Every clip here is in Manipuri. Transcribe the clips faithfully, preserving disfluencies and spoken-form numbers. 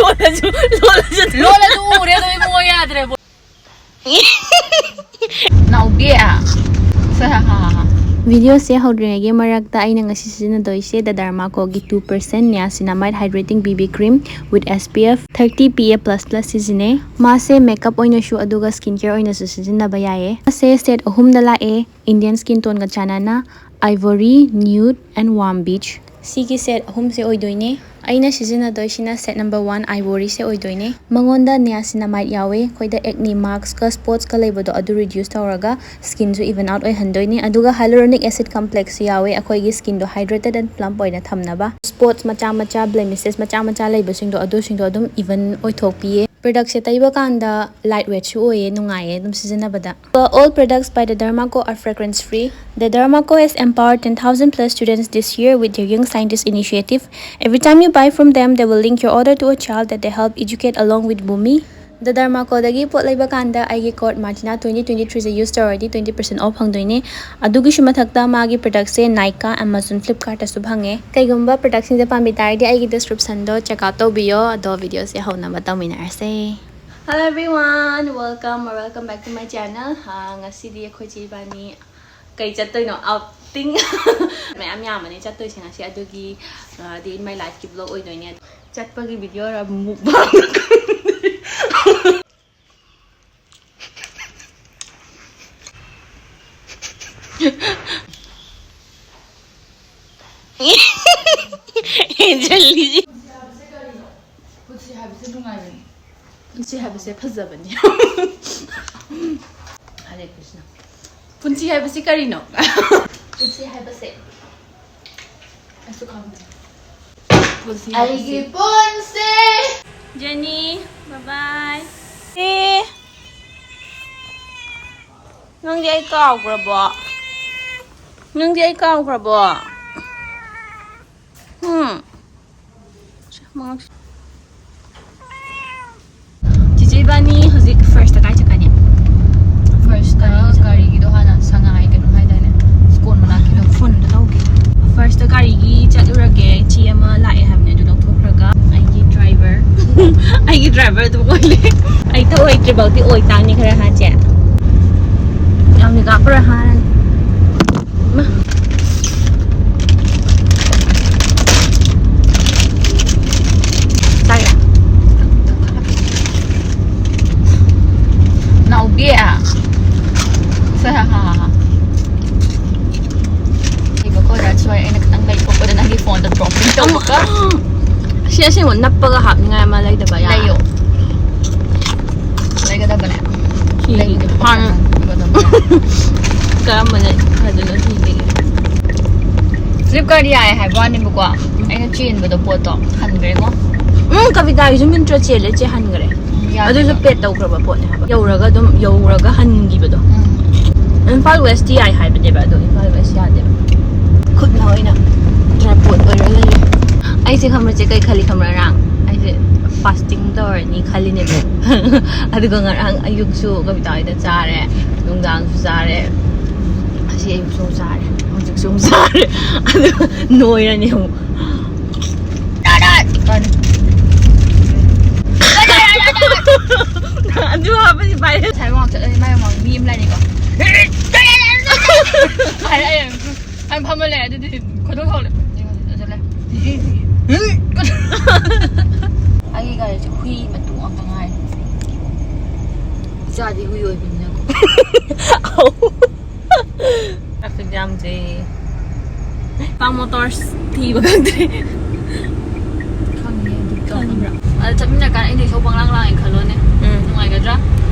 ꯂꯣꯜꯂꯁꯨ ꯂꯣꯜꯂꯁꯨ ꯎꯔꯦ ꯑꯗꯣ ꯏꯕꯨꯡꯉꯣ ꯌꯥꯗ꯭ꯔꯦ꯫ ꯅꯥꯎꯕꯤ꯫ ꯚꯤꯗꯤꯑꯣꯁꯦ ꯍꯧꯗ꯭ꯔꯤꯉꯩꯒꯤ ꯃꯔꯛꯇ ꯑꯩꯅ ꯉꯁꯤ ꯁꯤꯖꯤꯟꯅꯗꯣꯏꯁꯦ ꯗ ꯗꯔꯃꯥꯀꯣꯒꯤ two percent niacinamide hydrating B B cream with S P F thirty P A plus plus ꯁꯤꯖꯤꯟꯅꯩ꯫ ꯃꯥꯁꯦ ꯃꯦꯀꯞ ꯑꯣꯏꯅꯁꯨ ꯑꯗꯨꯒ ꯁ꯭ꯀꯤꯟ ꯀꯦꯌꯔ ꯑꯣꯏꯅꯁꯨ ꯁꯤꯖꯤꯟꯅꯕ ꯌꯥꯏꯌꯦ꯫ ꯃꯥꯁꯦ ꯁꯦꯠ ꯑꯍꯨꯝꯗ ꯂꯥꯛꯑꯦ꯫ Indian skin toneꯒ ꯆꯥꯟꯅꯅ ivory, nude and warm beige꯫ ꯁꯤꯒꯤ ꯁꯦꯠ ꯑꯍꯨꯝꯁꯦ ꯑꯣꯏꯗꯣꯏꯅꯦ꯫ ꯑꯩꯅ ꯁꯤꯖꯤꯟꯅꯗꯣꯏꯁꯤꯅ ꯁꯦꯠ number one ivoryꯁꯦ ꯑꯣꯏꯗꯣꯏꯅꯦ꯫ ꯃꯉꯣꯟꯗ niacinamide ꯌꯥꯎꯋꯦ꯫ ꯑꯩꯈꯣꯏꯗ acne marksꯀ spotꯀ ꯂꯩꯕꯗꯣ ꯑꯗꯨ reduce ꯇꯧꯔꯒ skinꯁꯨ even out ꯑꯣꯏꯍꯟꯗꯣꯏꯅꯦ꯫ ꯑꯗꯨꯒ hyaluronic acid complexꯁꯨ ꯌꯥꯎꯋꯦ꯫ ꯑꯩꯈꯣꯏꯒꯤ skinꯗꯣ hydrated and plump ꯑꯣꯏꯅ ꯊꯝꯅꯕ꯫ Spots ꯃꯆꯥ ꯃꯆꯥ, blemishes ꯃꯆꯥ ꯃꯆꯥ ꯂꯩꯕꯁꯤꯡꯗꯣ ꯑꯗꯨꯁꯤꯡꯗꯣ ꯑꯗꯨꯝ even ꯑꯣꯏꯊꯣꯛꯄꯤꯌꯦ꯫ Productꯁꯦ ꯇꯩꯕ ꯀꯥꯟꯗ light weightꯁꯨ ꯑꯣꯏꯌꯦ, ꯅꯨꯡꯉꯥꯏꯌꯦ ꯑꯗꯨꯝ ꯁꯤꯖꯤꯟꯅꯕꯗ꯫ All products by the Dermaco are fragrance free. The Dermaco has empowered ten thousand plus students this year with their Young Scientist initiative. Every time you buy from them, they will link your order to a child that they help educate along with Bhumi. The Dermacoꯗꯒꯤ ꯄꯣꯠ ꯂꯩꯕ ꯀꯥꯟꯗ ꯑꯩꯒꯤ code Martina twenty twenty threeꯁꯦ use ꯇꯧꯔꯗꯤ twenty percent off ꯐꯪꯗꯣꯏꯅꯦ꯫ ꯑꯗꯨꯒꯤꯁꯨ ꯃꯊꯛꯇ ꯃꯥꯒꯤ productꯁꯦ Nykaa, Amazon, Flipkartꯇꯁꯨ ꯐꯪꯉꯦ꯫ ꯀꯩꯒꯨꯝꯕ productꯁꯤꯡꯁꯦ ꯄꯥꯝꯕꯤ ꯇꯥꯔꯗꯤ ꯑꯩꯒꯤ descriptionꯗꯣ check out ꯇꯧꯕꯤꯌꯣ꯫ ꯑꯗꯣ videoꯁꯦ ꯍꯧꯅꯕ ꯇꯧꯃꯤꯟꯅꯔꯁꯦ꯫ Hello everyone, welcome or welcome back to my channel. ꯉꯁꯤꯗꯤ ꯑꯩꯈꯣꯏ ꯆꯦ ꯏꯕꯥꯅꯤ ꯀꯩ ꯆꯠꯇꯣꯏꯅꯣ? Outing꯫ ꯃꯌꯥꯝ ꯌꯥꯝꯕꯅꯦ ꯆꯠꯇꯣꯏꯁꯦ ꯉꯁꯤ꯫ ꯑꯗꯨꯒꯤ day in my lifeꯀꯤ vlog ꯑꯣꯏꯗꯣꯏꯅꯦ꯫ ꯆꯠꯄꯒꯤ videoꯔ mukbang꯫ ꯍꯦꯟꯖꯜꯂꯤ꯫ ꯄꯨꯟꯁꯤ ꯍꯥꯏꯕꯁꯦ ꯅꯨꯡꯉꯥꯏꯕꯅꯤ꯫ ꯄꯨꯟꯁꯤ ꯍꯥꯏꯕꯁꯦ ꯐꯖꯕꯅꯤ꯫ ꯍꯔꯦ ꯀ꯭ꯔꯤꯁꯅ꯫ ꯄꯨꯟꯁꯤ ꯍꯥꯏꯕꯁꯤ ꯀꯔꯤꯅꯣ? ꯄꯨꯟꯁꯤ ꯍꯥꯏꯕꯁꯦ ꯑꯩꯁꯨ ꯈꯪꯗꯦ꯫ ꯄꯨꯟꯁꯤ ꯑꯩꯒꯤ ꯍꯥꯏꯕꯁꯤ ꯄꯨꯟꯁꯤ꯫ Jenny, bye bye꯫ ꯑꯦ, ꯅꯪꯗꯤ ꯑꯩ ꯀꯥꯎꯈ꯭ꯔꯕꯣ? ꯅꯪꯗꯤ ꯑꯩ ꯀꯥꯎꯈ꯭ꯔꯕꯣ? ꯎꯝ꯫ ꯆꯤꯆꯦ ꯏꯕꯥꯅꯤ ꯍꯧꯖꯤꯛ firstꯇ ꯀꯥꯏ ꯆꯠꯀꯅꯤ? Firstꯇ ꯒꯥꯔꯤꯒꯤꯗꯣ ꯍꯥꯟꯅ ꯁꯉꯥꯏ ꯀꯩꯅꯣ ꯍꯥꯏꯗꯥꯏꯅꯦ? ꯁ꯭ꯀꯣꯟ ꯃꯅꯥꯛꯀꯤꯗꯣ꯫ Phoneꯗ ꯂꯧꯒꯦ꯫ Firstꯇ ꯒꯥꯔꯤꯒꯤ ꯆꯠꯂꯨꯔꯒꯦ꯫ ꯏꯆꯦ ꯑꯃ ꯂꯥꯛꯑꯦ ꯍꯥꯏꯕꯅꯦ, ꯑꯗꯨ ꯂꯧꯊꯣꯛꯈ꯭ꯔꯒ ꯑꯩꯒꯤ driver꯫ ꯑꯣꯏꯗ꯭ꯔꯤꯐꯥꯎꯗꯤ ꯑꯣꯏ ꯇꯥꯡꯅꯤ ꯈꯔ ꯍꯥ ꯆꯦ꯫ ꯌꯥꯝꯅ ꯀꯥꯞꯄꯔꯣꯏ ꯍꯥ꯫ ꯃꯥ꯫ ꯇꯥꯏꯔꯥ? ꯅꯥꯎꯕꯤ꯫ ꯁꯦ, ꯍꯥ, ꯍꯥ, ꯍꯥ꯫ ꯂꯩꯕꯀꯣ, that's why ꯑꯩꯅ ꯈꯤꯇꯪ ꯂꯩꯊꯣꯛꯄꯗ ꯅꯪꯒꯤ ꯐꯣꯟꯗ dropping ꯇꯧꯕꯒ꯫ ꯁꯤ ꯑꯁꯦꯡꯕ ꯅꯞꯄꯒ ꯍꯥꯞꯅꯤꯡꯉꯥꯏ ꯑꯃ ꯂꯩꯗꯕ ꯌꯥ? ꯂꯩꯌꯣ꯫ ꯂꯩꯒꯗꯕꯅꯦ꯫ ꯍꯥꯟꯅ ꯂꯩꯒꯗꯕꯅꯦ꯫ ꯀꯔꯝꯕꯅ ꯐꯗꯣꯏꯅꯣ ꯊꯤꯕꯤꯒꯦ꯫ Flipkart ꯌꯥꯏ ꯍꯥꯏꯕ ꯋꯥꯅꯦꯕꯀꯣ, ꯑꯩꯅ ꯆꯦꯟꯕꯗꯣ ꯄꯣꯠꯇꯣ ꯍꯟꯈ꯭ꯔꯦꯀꯣ꯫ ꯎꯝ, ꯀꯕꯤꯇꯥꯒꯤꯁꯨ Myntra ꯆꯦꯜꯂꯦ, ꯆꯦ ꯍꯟꯈ꯭ꯔꯦ꯫ ꯎꯝ, ꯌꯥꯗꯦꯕ꯫ ꯑꯗꯨꯁꯨ paid ꯇꯧꯈ꯭ꯔꯕ ꯄꯣꯠꯅꯦ ꯍꯥꯏꯕ꯫ ꯌꯧꯔꯒ ꯑꯗꯨꯝ, ꯌꯧꯔꯒ ꯍꯟꯈꯤꯕꯗꯣ꯫ ꯎꯝ꯫ ꯏꯝꯐꯥꯜ West ꯇꯤ ꯌꯥꯏ ꯍꯥꯏꯕꯅꯦꯕ, ꯑꯗꯣ ꯏꯝꯐꯥꯜ West ꯌꯥꯗꯦꯕ꯫ ꯈꯨꯠꯅ ꯑꯣꯏꯅ dry port ꯑꯣꯏꯔ ꯂꯩꯔꯦ꯫ ꯑꯩꯁꯦ ꯈꯪꯕ꯭ꯔꯥ ꯆꯦ, ꯀꯩ ꯈꯜꯂꯤ ꯈꯪꯕ꯭ꯔꯥ? ꯉꯔꯥꯡ ꯑꯩꯁꯦ fasting ꯇꯧꯔꯅꯤ ꯈꯜꯂꯤꯅꯦꯕ꯫ ꯑꯗꯨꯒ ꯉꯔꯥꯡ ꯑꯌꯨꯛꯁꯨ ꯀꯕꯤꯇꯥ ꯍꯣꯏꯗ ꯆꯥꯔꯦ, ꯅꯨꯡꯗꯥꯡꯁꯨ ꯆꯥꯔꯦ, ꯉꯁꯤ ꯑꯌꯨꯛꯁꯨ ꯑꯃꯨꯛ ꯆꯥꯔꯦ, ꯍꯧꯖꯤꯛꯁꯨ ꯑꯃꯨꯛ ꯆꯥꯔꯦ꯫ ꯑꯗꯨ ꯅꯣꯏꯔꯅꯤ ꯑꯃꯨꯛ꯫ ꯑꯗꯨ ꯍꯥꯞꯄꯗꯤ ꯄꯥꯏꯔꯦ꯫ ꯉꯁꯥꯏ ꯋꯥꯡ ꯆꯠꯂꯗꯤ ꯃꯥꯏ ꯃꯃꯥꯡ ꯃꯤ ꯑꯃ ꯂꯩꯅꯤꯀꯣ꯫ ꯍꯥꯏꯔꯛꯑꯦ꯫ ꯑꯩ ꯐꯝꯃ ꯂꯩ, ꯑꯗꯨꯗꯤ ꯈꯣꯏꯗꯧ ꯁꯥꯎꯒꯠꯂꯦ꯫ ꯑꯩꯒꯤ ꯒꯥꯔꯤꯁꯦ ꯍꯨꯏ ꯃꯇꯨ ꯉꯥꯛꯇ ꯉꯥꯏꯔꯦ꯫ ꯏꯆꯥꯗꯤ ꯍꯨꯏ ꯑꯣꯏꯕꯅꯤꯅꯀꯣ꯫ Traffic jamꯁꯦ꯫ ꯄꯥꯡ Motors ꯊꯤꯕ ꯈꯪꯗ꯭ꯔꯦ꯫ ꯈꯪꯉꯦ, ꯑꯗꯨ ꯈꯪꯕ꯭ꯔꯥ? ꯑꯗ ꯆꯠꯃꯤꯟꯅꯔꯀꯥꯟꯗ ꯑꯩꯅ ꯏꯁꯧ ꯄꯪꯂꯥꯡ ꯂꯥꯡꯉꯦ ꯈꯜꯂꯣꯅꯦ꯫ ꯎꯝ꯫ ꯅꯨꯡꯉꯥꯏꯒꯗ꯭ꯔꯥ?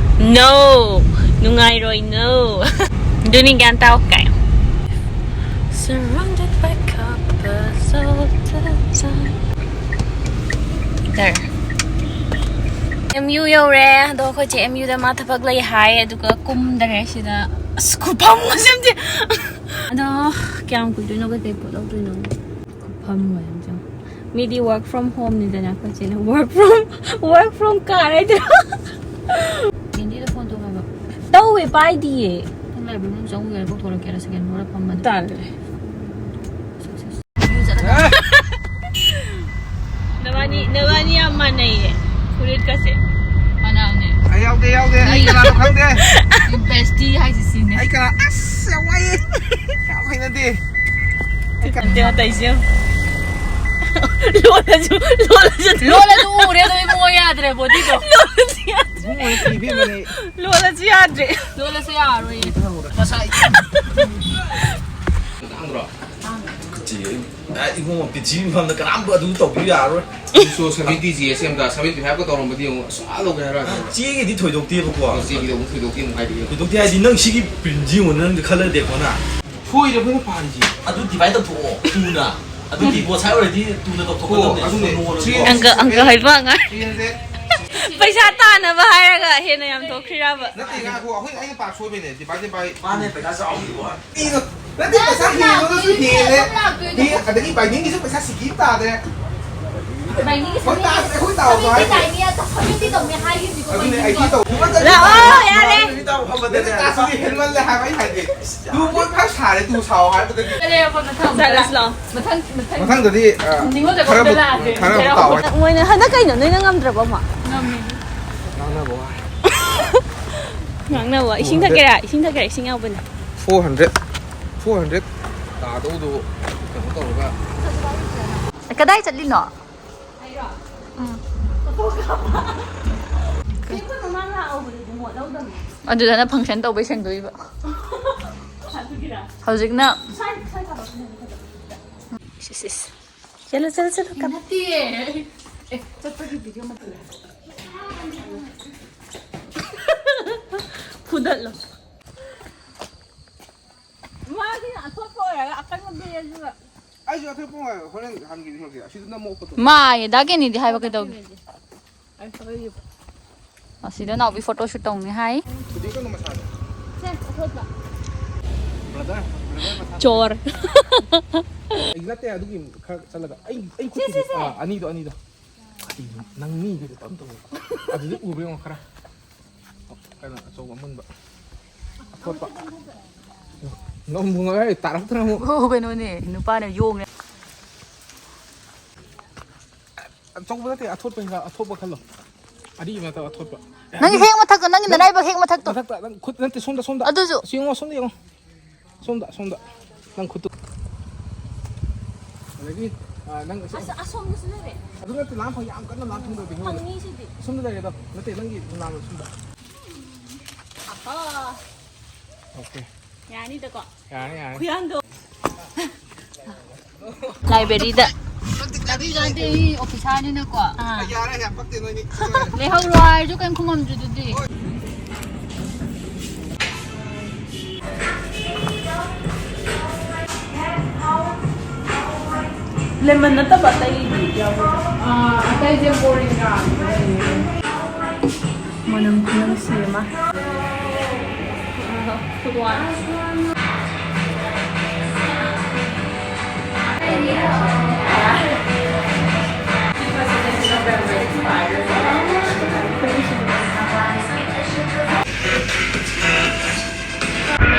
No! ꯅꯨꯡꯉꯥꯏꯔꯣꯏ, no! ꯑꯗꯨꯅꯤ ꯒ꯭ꯌꯥꯟ ꯇꯥꯎ ꯀꯥꯏ꯫ Surrounded by couples all the time. There. M U ꯌꯧꯔꯦ꯫ ꯑꯗꯣ ꯑꯩꯈꯣꯏ ꯆꯦ M U ꯗ ꯃꯥ ꯊꯕꯛ ꯂꯩ ꯍꯥꯏ, ꯑꯗꯨꯒ ꯀꯨꯝꯗꯔꯦ ꯁꯤꯗ꯫ ꯑꯁ, ꯈꯨꯐꯝ ꯑꯃ ꯁꯦꯝꯗꯦ꯫ ꯑꯗꯣ ꯀꯌꯥꯝ ꯀꯨꯏꯗꯣꯏꯅꯣ, ꯀꯩꯀꯩ ꯄꯣꯠ ꯂꯧꯗꯣꯏꯅꯣ? ꯈꯨꯐꯝ ꯑꯃ ꯌꯥꯝ ꯆꯪ꯫ ꯃꯤꯗꯤ work from home ꯅꯤꯗꯅ, ꯑꯩꯈꯣꯏ ꯆꯦꯅ work from, work from car ꯍꯥꯏꯗꯣꯏꯔꯣ? ꯀꯦꯟꯗꯤꯗ phone ꯇꯧ ꯍꯥꯏꯕ꯫ ꯇꯧꯋꯦ, ꯄꯥꯏꯗꯤꯌꯦ꯫ ꯅꯪ library ꯃꯅꯨꯡ ꯆꯪꯉꯨꯒꯦꯔꯥ, ꯀꯧꯊꯣꯔꯛꯀꯦꯔꯥ? Second floor ꯗ ꯐꯝꯕꯅꯦ꯫ ꯇꯜꯂꯦ꯫ Success꯫ ꯅꯕꯥꯅꯤ, ꯅꯕꯥꯅꯤ ꯌꯥꯝ ꯃꯥꯟꯅꯩꯌꯦ꯫ ꯐꯨꯔꯤꯠꯀꯁꯦ꯫ ꯃꯥꯟꯅꯕꯅꯦ꯫ ꯌꯥꯎꯗꯦ, ꯌꯥꯎꯗꯦ꯫ ꯑꯩ ꯀꯅꯥꯅꯣ ꯈꯪꯗꯦ꯫ ꯕꯦꯁꯇꯤ ꯍꯥꯏꯁꯦ ꯁꯤꯅꯦ꯫ ꯑꯩ ꯀꯅꯥ? ꯑꯁ, ꯌꯥꯝ ꯋꯥꯏꯌꯦ꯫ ꯌꯥꯝ ꯍꯩꯅꯗꯦ꯫ ꯑꯩ ꯀꯅꯥ? ꯅꯠꯇꯦ, ꯅꯠꯇꯦ, ꯑꯩꯁꯦ ꯌꯦꯡꯉꯨ꯫ ꯂꯣꯜꯂꯁꯨ, ꯂꯣꯜꯂꯁꯨ꯫ ꯂꯣꯜꯂꯁꯨ ꯎꯔꯦ, ꯑꯗꯣ ꯏꯕꯨꯡꯉꯣ ꯌꯥꯗ꯭ꯔꯦ, ꯕꯣꯗꯤꯗꯣ꯫ ꯂꯣꯜꯂꯁꯨ ꯌꯥꯗ꯭ꯔꯦ꯫ ꯏꯕꯨꯡꯉꯣ, ꯏꯕꯦꯝꯃꯅꯦ꯫ ꯂꯣꯜꯂꯁꯨ ꯌꯥꯗ꯭ꯔꯦ꯫ ꯂꯣꯜꯂꯁꯨ ꯌꯥꯔꯣꯏꯌꯦ꯫ ꯉꯁꯥꯏ꯫ ꯇꯥꯡꯗ꯭ꯔꯣ? ꯀꯆꯤ, ꯑꯩ, ꯑ, ꯏꯕꯨꯡꯉꯣ, ꯄꯤꯆꯤ ꯃꯐꯝꯗ ꯀꯅꯥꯝ ꯑꯗꯨ ꯇꯧꯕꯤꯌꯨ ꯌꯥꯔꯔꯣꯏ꯫ ꯁꯣ seventy G S M ꯗ seventy five ꯀ ꯇꯧꯔꯝꯕꯗꯤ ꯌꯦꯡꯉꯨ, ꯑꯁ, ꯑꯥ ꯂꯧꯒꯦ ꯍꯥꯏꯔꯛꯑꯅꯤ꯫ ꯆꯦꯒꯤꯗꯤ ꯊꯣꯏꯗꯣꯛꯇꯦꯕꯀꯣ꯫ ꯆꯦꯒꯤꯗꯤ ꯑꯃꯨꯛ ꯊꯣꯏꯗꯣꯛꯇꯦ ꯑꯃꯨꯛ ꯍꯥꯏꯔꯛꯑꯦ꯫ ꯊꯣꯏꯗꯣꯛꯇꯦ ꯍꯥꯏꯗꯤ ꯅꯪ ꯁꯤꯒꯤ print ꯁꯤ ꯌꯦꯡꯉꯨ, ꯅꯪ ꯈꯜꯂꯗꯦꯀꯣ ꯅ꯫ ꯁꯣꯏꯔꯦ ꯑꯩꯈꯣꯏꯅ ꯄꯥꯔꯤꯁꯤ꯫ ꯑꯗꯨ divide ꯇꯧꯊꯣꯛꯑꯣ, two ꯅ꯫ ꯑꯗꯨꯗꯤ ꯕꯣꯠ ꯁꯥꯏꯠ ꯑꯣꯏꯔꯗꯤ two ꯅ ꯇꯧꯊꯣꯛꯀꯗꯕꯅꯦ꯫ ꯑꯣ, ꯑꯗꯨꯅꯦ꯫ Two ꯅ ꯇꯧꯊꯣꯛꯀꯗꯕꯅꯦ꯫ Three ꯑꯪꯀ, ꯑꯪꯀ ꯍꯩꯕ ꯑꯉꯥꯡ꯫ Three hundred꯫ ꯄꯩꯁꯥ ꯇꯥꯅꯕ ꯍꯥꯏꯔꯒ ꯍꯦꯟꯅ ꯌꯥꯝ ꯊꯣꯛꯈ꯭ꯔꯤꯔꯕ? ꯅꯠꯇꯦ, ꯉꯥꯏꯈꯣ, ꯑꯩꯈꯣꯏ, ꯑꯩꯅ ꯄꯥ ꯁꯣꯏꯕꯩꯅꯦ, divide by꯫ ꯃꯥꯅꯦ, ꯄꯩꯁꯥ ꯆꯥꯎꯈꯤꯕ꯫ ꯅꯠꯇꯦ, ꯄꯩꯁꯥ ꯍꯦꯟꯕꯗꯁꯨ ꯍꯦꯜꯂꯦ꯫ ꯍꯦ-, ꯑꯗꯒꯤ binding ꯒꯤꯁꯨ ꯄꯩꯁꯥ ꯁꯤꯀꯤ ꯑꯃ ꯇꯥꯗ꯭ꯔꯦ꯫ Binding ꯒꯤ ꯍꯣꯏ, ꯇꯥꯗ꯭ꯔꯦ, ꯑꯩꯈꯣꯏ ꯇꯥꯎꯁꯨ ꯍꯥꯏꯗ꯭ꯔꯦ꯫ Seventy ꯇꯧꯅꯤ ꯍꯥꯏꯈꯤꯕꯅꯤꯀꯣ, ꯑꯗꯨꯅꯦ, binding ꯑꯩꯗꯤ ꯗꯣ꯫ ꯇꯧ-, ꯂꯥꯛꯑꯣ, ꯌꯥꯔꯦ꯫ ꯅꯠꯇꯦ, ꯇꯥꯁꯤꯗꯤ ꯍꯦꯟꯃꯜꯂꯦ ꯍꯥꯏꯕ ꯑꯩꯅ ꯍꯥꯏꯗꯤ꯫ Two point five ꯁꯥꯔꯦ, two ꯁꯥꯎ ꯍꯥꯏꯕꯗꯒꯤ꯫ ꯀꯔꯤ ꯍꯥꯏꯕ ꯃꯊꯪ? ꯆꯠꯂꯁꯤ ꯂꯥꯛꯑꯣ꯫ ꯃꯊꯪ, ꯃꯊꯪ꯫ ꯃꯊꯪꯗꯗꯤ, ꯑ, ꯅꯤꯉꯣꯜ ꯈꯔ ꯆꯥꯛꯀꯧꯕꯗ ꯑꯃꯨꯛ, ꯂꯥꯛꯑꯗꯤ ꯈꯔ ꯑꯃꯨꯛ ꯆꯩꯔꯥꯎꯕ꯫ ꯇꯥꯎ ꯍꯥꯏ-꯫ ꯃꯣꯏꯅ ꯍꯟꯗꯛ ꯀꯩꯅꯣ, ꯅꯣꯏꯅ ꯉꯝꯗ꯭ꯔꯕꯣ ꯑꯃ? ꯉꯝꯃꯦ꯫ ꯉꯥꯡꯅꯕ ꯋꯥꯏ꯫ ꯏꯁꯤꯡ ꯊꯛꯀꯦꯔꯥ? ꯏꯁꯤꯡ ꯊꯛꯀꯦꯔꯥ? ꯏꯁꯤꯡ ꯌꯥꯎꯕꯅꯦ꯫ Four hundred, four hundred ꯇꯥꯗꯧꯗꯣ ꯀꯩꯅꯣ ꯇꯧꯔꯒ꯫ ꯀꯗꯥꯏ ꯆꯠꯂꯤꯅꯣ? ꯎꯝ꯫ ꯑꯗꯨꯗꯅ function ꯇꯧꯕꯩ ꯁꯦꯡꯗꯣꯛꯏꯕ꯫ ꯍꯧꯖꯤꯛꯅ ꯁꯤꯁ, ꯁꯤꯁ꯫ ꯆꯠꯂꯣ, ꯆꯠꯂꯣ, ꯆꯠꯂꯣ, ꯀꯞ-꯫ ꯅꯠꯇꯤꯌꯦ꯫ ꯑꯦ, ꯆꯠꯄꯒꯤ video ꯃꯇꯦꯛ꯫ ꯐꯨꯗꯠꯂꯣ꯫ ꯃꯥꯒꯤꯅ ꯑꯊꯣꯠꯄ ꯑꯣꯏꯔꯒ ꯑꯀꯟꯕ ꯄꯤꯔꯦ, ꯑꯗꯨꯒ꯫ ꯑꯩꯁꯨ ꯑꯊꯣꯠꯄ ꯑꯣꯏꯔꯒ ꯍꯣꯔꯦꯟ ꯍꯟꯒꯦ, ꯍꯟꯒꯦ꯫ ꯑꯁꯤꯗ ꯅꯝꯃꯛꯑꯣ photo꯫ ꯃꯥ, ꯗꯥ ꯀꯦꯅꯤꯗꯤ ꯍꯥꯏꯕ ꯀꯩꯗꯧꯒꯦ? ꯑꯩ ꯍꯣꯔꯦꯟ꯫ ꯑꯁꯤꯗ ꯅꯥꯎꯕꯤ photo shoot ꯇꯧꯅꯤ ꯍꯥꯏ꯫ ꯍꯧꯖꯤꯛ ꯀꯩꯅꯣ ꯃꯁꯥꯗꯣ꯫ ꯁꯦ, ꯑꯊꯣꯠꯄ꯫ Brother, brother ꯃꯁꯥꯗꯣ꯫ ꯆꯣꯔ꯫ ꯑꯩ ꯅꯠꯇꯦ, ꯑꯗꯨꯒꯤ ꯈꯔ ꯆꯠꯂꯒ꯫ ꯑꯩ, ꯑꯩ ꯁꯦ, ꯈꯨꯠꯀꯤꯗꯤ-, ꯁꯦ, ꯁꯦ꯫ ꯑꯥ, ꯑꯅꯤꯗꯣ, ꯑꯅꯤꯗꯣ꯫ ꯀꯔꯤꯅꯣ? ꯅꯪ ꯃꯤꯒꯤꯗꯣ ꯇꯞ ꯇꯧ꯫ ꯑꯗꯨꯗ ꯎꯕ ꯌꯦꯡꯉꯣ ꯈꯔ꯫ ꯀꯩꯅꯣ, ꯑꯆꯧꯕ ꯑꯃꯨꯟꯕ꯫ ꯑꯊꯣꯠꯄ꯫ ꯅꯣꯡ ꯃꯨꯡꯉꯒ ꯇꯥꯔꯛꯇ꯭ꯔꯥ ꯑꯃꯨꯛ꯫ ꯑꯣ, ꯀꯩꯅꯣꯅꯦ, ꯅꯨꯄꯥꯅ ꯌꯣꯡꯉꯦ꯫ ꯑꯆꯧꯕ ꯅꯠꯇꯦ, ꯑꯊꯣꯠꯄ ꯍꯤꯗꯥꯛ, ꯑꯊꯣꯠꯄ ꯈꯜꯂꯣ꯫ ꯑꯔꯤꯕ ꯅꯠꯇꯕ ꯑꯊꯣꯠꯄ꯫ ꯅꯪꯒꯤ ꯍꯦꯛ ꯃꯊꯛꯇꯣ, ꯅꯪꯒꯤ ꯅꯔꯥꯏꯕꯛ ꯍꯦꯛ ꯃꯊꯛꯇꯣ꯫ ꯃꯊꯛꯇ ꯅꯪ ꯈꯨꯠ ꯅꯠꯇꯦ, ꯁꯣꯝꯗ, ꯁꯣꯝꯗ꯫ ꯑꯗꯨꯁꯨ꯫ ꯁꯤ ꯌꯦꯡꯉꯣ, ꯁꯣꯝꯗ ꯌꯦꯡꯉꯣ꯫ ꯁꯣꯝꯗ, ꯁꯣꯝꯗ꯫ ꯅꯪ ꯈꯨꯠꯇꯨ꯫ ꯑꯗꯒꯤ, ꯑ, ꯅꯪ ꯑꯁ, ꯑꯁꯣꯝꯗꯁꯨ ꯂꯩꯔꯦ꯫ ꯑꯗꯨ ꯅꯠꯇꯦ, ꯂꯥꯝ ꯐꯪ-, ꯌꯥꯝ ꯀꯟꯅ ꯂꯥꯝ ꯐꯪꯗꯕꯗꯤ ꯍꯣꯏ꯫ ꯐꯪꯅꯤ ꯁꯤꯗꯤ꯫ ꯁꯣꯝꯗ ꯂꯩꯔꯦ ꯑꯗꯣ꯫ ꯅꯠꯇꯦ, ꯅꯪꯒꯤ ꯅꯥꯝꯃ ꯁꯣꯝꯗ꯫ ꯑꯍꯥ꯫ ꯑꯣꯀꯦ꯫ ꯌꯥꯅꯤꯗꯀꯣ꯫ ꯌꯥꯔꯦ, ꯌꯥꯔꯦ꯫ ꯈꯨꯌꯥꯟꯗꯣ꯫ ꯂꯥꯏꯕ꯭ꯔꯦꯔꯤꯗ꯫ ꯂꯥꯏꯕ꯭ꯔꯦꯔꯤꯗ ꯅꯠꯇꯦ, ꯑꯩ ꯑꯣꯐꯤꯁꯥꯔꯅꯤꯅꯀꯣ꯫ ꯑꯥ꯫ ꯌꯥꯔꯦ, ꯌꯥꯝ ꯄꯛꯇꯦ ꯅꯣꯏꯅꯤ꯫ ꯂꯩꯍꯧꯔꯣ ꯍꯥꯏꯔꯁꯨ ꯀꯩꯝ ꯈꯨꯝꯃꯝꯗ꯭ꯔꯤꯗꯨꯗꯤ꯫ ꯂꯦꯃꯟ ꯅꯠꯇꯕ ꯑꯇꯩꯗꯤ ꯌꯥꯎꯕ꯭ꯔꯣ? ꯑꯥ, ꯑꯇꯩꯁꯦ ꯃꯣꯔꯤꯡꯒꯥ꯫ ꯃꯅꯝ ꯈꯨꯅꯨꯡꯁꯤ ꯑꯃ꯫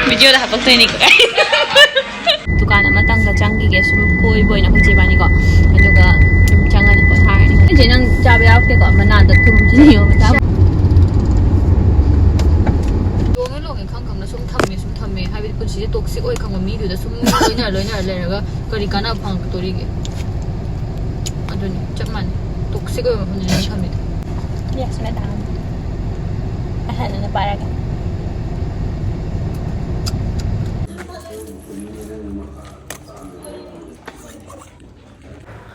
ꯚꯤꯗꯤꯑꯣꯗ ꯍꯥꯄꯛꯇꯣꯏꯅꯤꯀꯣ꯫ ꯗꯨꯀꯥꯟ ꯑꯃꯇꯪꯒ ꯆꯪꯈꯤꯒꯦ, ꯁꯨꯝ ꯀꯣꯏꯕ ꯑꯣꯏꯅ ꯑꯩꯈꯣꯏ ꯆꯦ ꯏꯕꯥꯅꯤꯀꯣ꯫ ꯑꯗꯨꯒ ꯁꯨꯝ ꯆꯪꯉꯅꯤ ꯄꯣꯊꯥꯔꯅꯤ꯫ ꯑꯩꯈꯣꯏ ꯆꯦ, ꯅꯪ ꯆꯥꯕ ꯌꯥꯎꯔꯛꯇꯦꯀꯣ, ꯃꯅꯥꯗ ꯊꯨꯝ ꯆꯤꯅꯤ ꯌꯣꯝꯃ ꯆꯥꯕ꯫ ꯂꯣꯡꯉꯦ ꯂꯣꯡꯉꯦ ꯈꯪ ꯈꯪꯅ ꯁꯨꯝ ꯊꯝꯃꯦ, ꯁꯨꯝ ꯊꯝꯃꯦ꯫ ꯍꯥꯏꯕꯗꯤ ꯄꯨꯟꯁꯤꯁꯦ ꯇꯣꯛꯁꯤꯛ ꯑꯣꯏ ꯈꯪꯕ ꯃꯤꯗꯨꯗ ꯁꯨꯝ ꯂꯣꯏꯅꯔ ꯂꯣꯏꯅꯔ ꯂꯩꯔꯒ ꯀꯔꯤ ꯀꯥꯟꯅꯕ ꯐꯪꯉꯛꯇꯣꯔꯤꯒꯦ? ꯑꯗꯨꯅꯤ, ꯆꯞ ꯃꯥꯟꯅꯩ꯫ ꯇꯣꯛꯁꯤꯛ ꯑꯣꯏꯕ ꯃꯐꯝꯗꯨꯗ ꯊꯝꯃꯤꯗꯣ꯫ Yes, madam. ꯑꯍꯟꯅ ꯄꯥꯏꯔꯒ꯫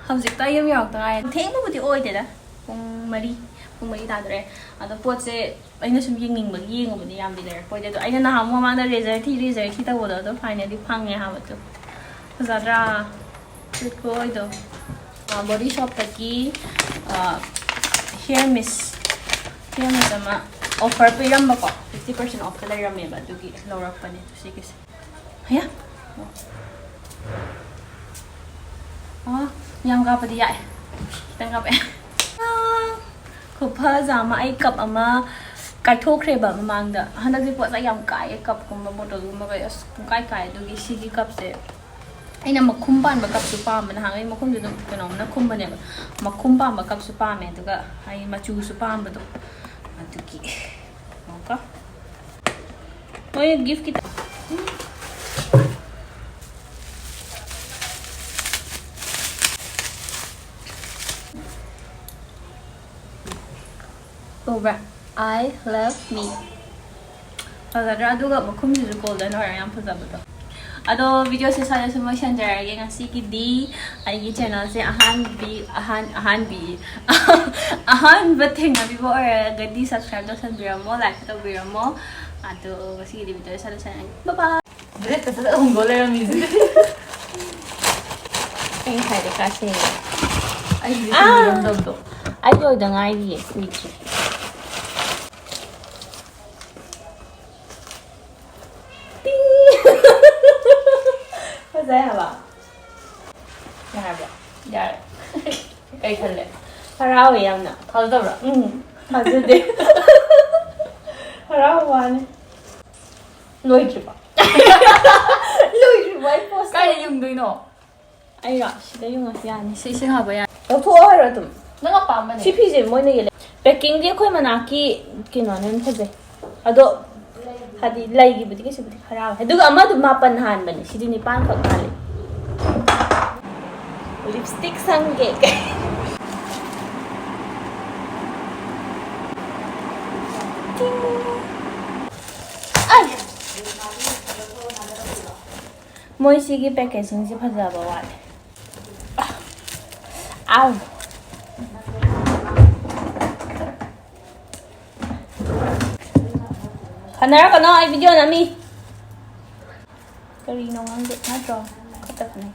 ꯍꯧꯖꯤꯛꯇ ꯌꯨꯝ ꯌꯧꯔꯛꯇ ꯉꯥꯏꯔꯤ꯫ ꯊꯦꯡꯕꯕꯨꯗꯤ ꯑꯣꯏꯗꯦꯗ, ꯄꯨꯡ ꯃꯔꯤ, ꯄꯨꯡ ꯃꯔꯤ ꯇꯥꯗꯣꯔꯦ꯫ ꯑꯗꯣ ꯄꯣꯠꯁꯦ ꯑꯩꯅ ꯁꯨꯝ ꯌꯦꯡꯅꯤꯡꯕꯒꯤ ꯌꯦꯡꯉꯨꯕꯅꯦ, ꯌꯥꯝꯗꯤ ꯂꯩꯔꯛꯄ ꯑꯣꯏꯗꯦ꯫ ꯑꯗꯣ ꯑꯩꯅ ꯅꯍꯥꯟꯃꯨꯛ ꯃꯃꯥꯡꯗ razor ꯊꯤ, razor ꯊꯤ ꯇꯧꯕꯗꯣ, ꯑꯗꯣ finally ꯐꯪꯉꯦ ꯍꯥꯏꯕꯗꯣ꯫ ꯐꯖꯗ꯭ꯔꯥ? Cute ꯑꯣꯏꯗꯣ꯫ ꯕꯣꯗꯤ ꯁꯣꯞꯇꯒꯤ ꯍꯤꯌꯔ ꯃꯤꯁ, ꯍꯤꯌꯔ ꯃꯤꯁ ꯑꯃ offer ꯄꯤꯔꯝꯕꯀꯣ, fifty percent offꯇ ꯂꯩꯔꯝꯃꯦꯕ, ꯑꯗꯨꯒꯤ ꯂꯧꯔꯛꯄꯅꯦ ꯁꯤꯒꯤꯁꯦ꯫ ꯍꯌꯥ꯫ ꯑꯣ, ꯌꯥꯝ ꯀꯥꯞꯄꯗꯤ ꯌꯥꯏ꯫ ꯈꯤꯇꯪ ꯀꯥꯞꯄꯛꯑꯦ꯫ ꯑꯥ, ꯈꯨꯐꯖ ꯑꯃ꯫ ꯑꯩ ꯀꯞ ꯑꯃ ꯀꯥꯏꯊꯣꯛꯈ꯭ꯔꯦꯕ ꯃꯃꯥꯡꯗ꯫ ꯍꯟꯗꯛꯇꯤ ꯄꯣꯠ ꯆꯩ ꯌꯥꯝ ꯀꯥꯏꯑꯦ, ꯀꯞꯀꯨꯝꯕ, ꯕꯣꯇꯜꯒꯨꯝꯕ ꯀꯩ꯫ ꯑꯁ, ꯄꯨꯡꯀꯥꯏ ꯀꯥꯏ꯫ ꯑꯗꯨꯒꯤ ꯁꯤꯒꯤ ꯀꯞꯁꯦ ꯑꯩꯅ ꯃꯈꯨꯝ ꯄꯥꯟꯕ ꯀꯞꯁꯨ ꯄꯥꯝꯕ, ꯅꯍꯥꯟꯒꯩ ꯃꯈꯨꯝꯁꯦ ꯑꯗꯨꯝ ꯀꯩꯅꯣꯝꯅ ꯈꯨꯝꯕꯅꯦꯕ꯫ ꯃꯈꯨꯝ ꯄꯥꯟꯕ ꯀꯞꯁꯨ ꯄꯥꯝꯃꯦ, ꯑꯗꯨꯒ ꯑꯩ ꯃꯆꯨꯁꯨ ꯄꯥꯝꯕꯗꯣ, ꯑꯗꯨꯒꯤ꯫ ꯀꯣ꯫ ꯃꯣꯏ ꯒꯤꯐ ꯈꯤꯇꯪ꯫ ꯎꯕ꯭ꯔꯥ? I love me꯫ ꯐꯖꯗ꯭ꯔꯥ? ꯑꯗꯨꯒ ꯃꯈꯨꯝꯁꯤꯁꯨ ꯒꯣꯜꯗꯟ ꯑꯣꯏꯔ ꯌꯥꯝ ꯐꯖꯕꯗꯣ꯫ ꯑꯗꯣ ꯚꯤꯗꯤꯑꯣꯁꯦ ꯁ꯭ꯋꯥꯏꯗ ꯁꯨꯝ ꯂꯣꯏꯁꯤꯟꯖꯔꯒꯦ ꯉꯁꯤꯒꯤꯗꯤ꯫ ꯑꯩꯒꯤ ꯆꯦꯅꯦꯜꯁꯦ ꯑꯍꯥꯟꯕꯤ ꯑꯍꯥꯟ ꯑꯍꯥꯟꯕꯤ ꯑꯍꯥꯟꯕ ꯊꯦꯡꯅꯕꯤꯕ ꯑꯣꯏꯔꯒꯗꯤ subscribe ꯇꯧꯁꯟꯕꯤꯔꯝꯃꯣ, like ꯇꯧꯕꯤꯔꯝꯃꯣ꯫ ꯑꯗꯣ ꯉꯁꯤꯒꯤꯗꯤ ꯚꯤꯗꯤꯑꯣꯁꯦ ꯁ꯭ꯋꯥꯏꯗ ꯂꯣꯏꯁꯤꯟꯖꯔꯒꯦ꯫ Bye bye꯫ ꯗ꯭ꯔꯦꯁꯀ ꯐꯖꯅ ꯍꯣꯡꯗꯣꯛ ꯂꯩꯔꯝꯃꯤꯁꯦ꯫ ꯑꯩ ꯉꯁꯥꯏꯗꯩ ꯀꯥ ꯁꯦꯡꯉꯦ꯫ ꯑꯩꯒꯤꯗꯤ ꯑꯥ! ꯁꯦꯡꯕꯤꯔꯝꯗꯕꯗꯣ꯫ ꯑꯩ ꯂꯣꯏꯗ ꯉꯥꯏꯔꯤꯌꯦ, ꯀꯨꯏꯗ꯭ꯔꯤ꯫ ꯇꯤꯡ! ꯐꯖꯩ ꯍꯥꯏꯕ꯫ ꯌꯥꯔꯕꯣ? ꯌꯥꯔꯦ꯫ ꯀꯩ ꯈꯜꯂꯦ? ꯍꯔꯥꯎꯋꯦ ꯌꯥꯝꯅ꯫ ꯊꯥꯖꯗꯕ꯭ꯔꯥ? ꯎꯝ, ꯊꯥꯖꯗꯦ꯫ ꯍꯔꯥꯎꯕ ꯋꯥꯅꯤ꯫ ꯂꯣꯏꯗ꯭ꯔꯤꯕꯣ? ꯂꯣꯏꯗ꯭ꯔꯤꯕꯣ ꯑꯩ post? ꯀꯥꯏꯗ ꯌꯨꯡꯗꯣꯏꯅꯣ? ꯑꯩꯔꯣ? ꯁꯤꯗ ꯌꯨꯡꯉꯁꯨ ꯌꯥꯅꯤ꯫ ꯁꯤ ꯏꯁꯤꯡ ꯍꯥꯞꯄ ꯌꯥꯅꯤ꯫ ꯂꯧꯊꯣꯛꯑꯣ ꯍꯥꯏꯔꯣ ꯑꯗꯨꯝ? ꯅꯪ ꯑꯄꯥꯝꯕꯅꯦ꯫ ꯁꯤ ꯐꯤꯁꯦ ꯃꯣꯏꯅ ꯌꯦꯜꯂꯦ꯫ Packingꯗꯤ ꯑꯩꯈꯣꯏ ꯃꯅꯥꯛꯀꯤ ꯀꯩꯅꯣꯅ ꯍꯦꯟꯅ ꯐꯖꯩ꯫ ꯑꯗꯣ ꯍꯥꯏꯗꯤ ꯂꯩꯒꯤꯕꯨꯗꯤ ꯀꯩꯁꯨꯕꯨꯗꯤ ꯍꯔꯥꯎꯋꯦ꯫ ꯑꯗꯨꯒ ꯑꯃꯗꯨ ꯃꯥꯄꯟ ꯍꯥꯟꯕꯅꯦ, ꯁꯤꯗꯤ ꯅꯤꯄꯥꯟ ꯈꯛ ꯍꯥꯜꯂꯦ꯫ Lipstick ꯁꯪꯒꯦ꯫ ꯇꯤꯡ꯫ ꯑꯩ! ꯃꯣꯏ ꯁꯤꯒꯤ packagingꯁꯦ ꯐꯖꯕ ꯋꯥꯠꯂꯦ꯫ ꯑꯥꯎ! ꯈꯟꯅꯔꯛꯀꯅꯣ, ꯑꯩ video ꯅꯝꯃꯤ꯫ ꯀꯔꯤꯅꯣ ꯈꯪꯗꯦ, ꯅꯠꯇ꯭ꯔꯣ? ꯈꯨꯠꯇ ꯈꯟꯅꯩ꯫